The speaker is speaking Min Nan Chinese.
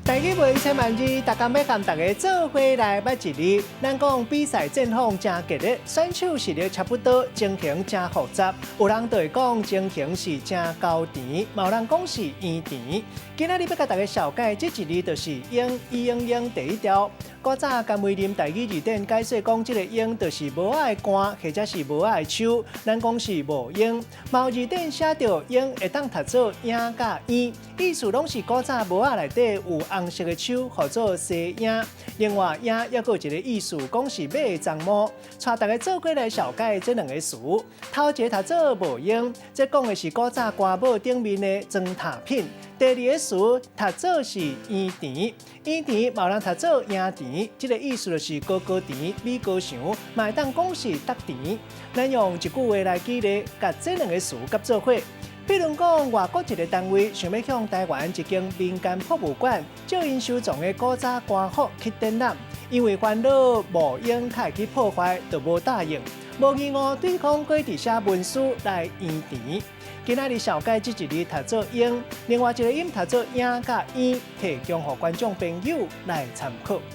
台語袂千萬字，逐工欲共大家做伙來捌一字。咱講比賽戰況誠激烈，選手實力差不多，情形誠複雜。有人就會講情形是誠厚甜，嘛有人講是醃甜。今仔日欲共大家紹介這一字，就是瑛伊英英第一調。古早甘為霖台語字典解釋講，這個瑛就是帽仔的冠，或者是帽仔的鬚。咱講是帽瑛。嘛有字典寫著瑛會當讀做影佮嬰，意思攏是古早帽仔內底有紅色的鬚，號做西影。另外，影猶閣有一個意思，講是馬的鬃毛。帶大家做伙來紹介這兩個詞。頭一個讀做帽瑛，這講的是古早官帽頂面的裝塔品。第二個詞讀做是醃甜，醃甜嘛有人讀做影甜，這個意思就是高高甜、米高翔，嘛會當講是竹甜。咱用一句話來舉例，共這兩個詞結做伙。比如講，外國一個單位想欲向台灣一間民間博物館借𪜶收藏的古早官服去展覽，因為煩惱帽瑛較會去破壞，就無答應。無疑誤，對方閣佇寫文書來圓甜。今仔日紹介這一字讀做瑛，另外一個音讀做影佮嬰，提供予觀眾朋友來參考。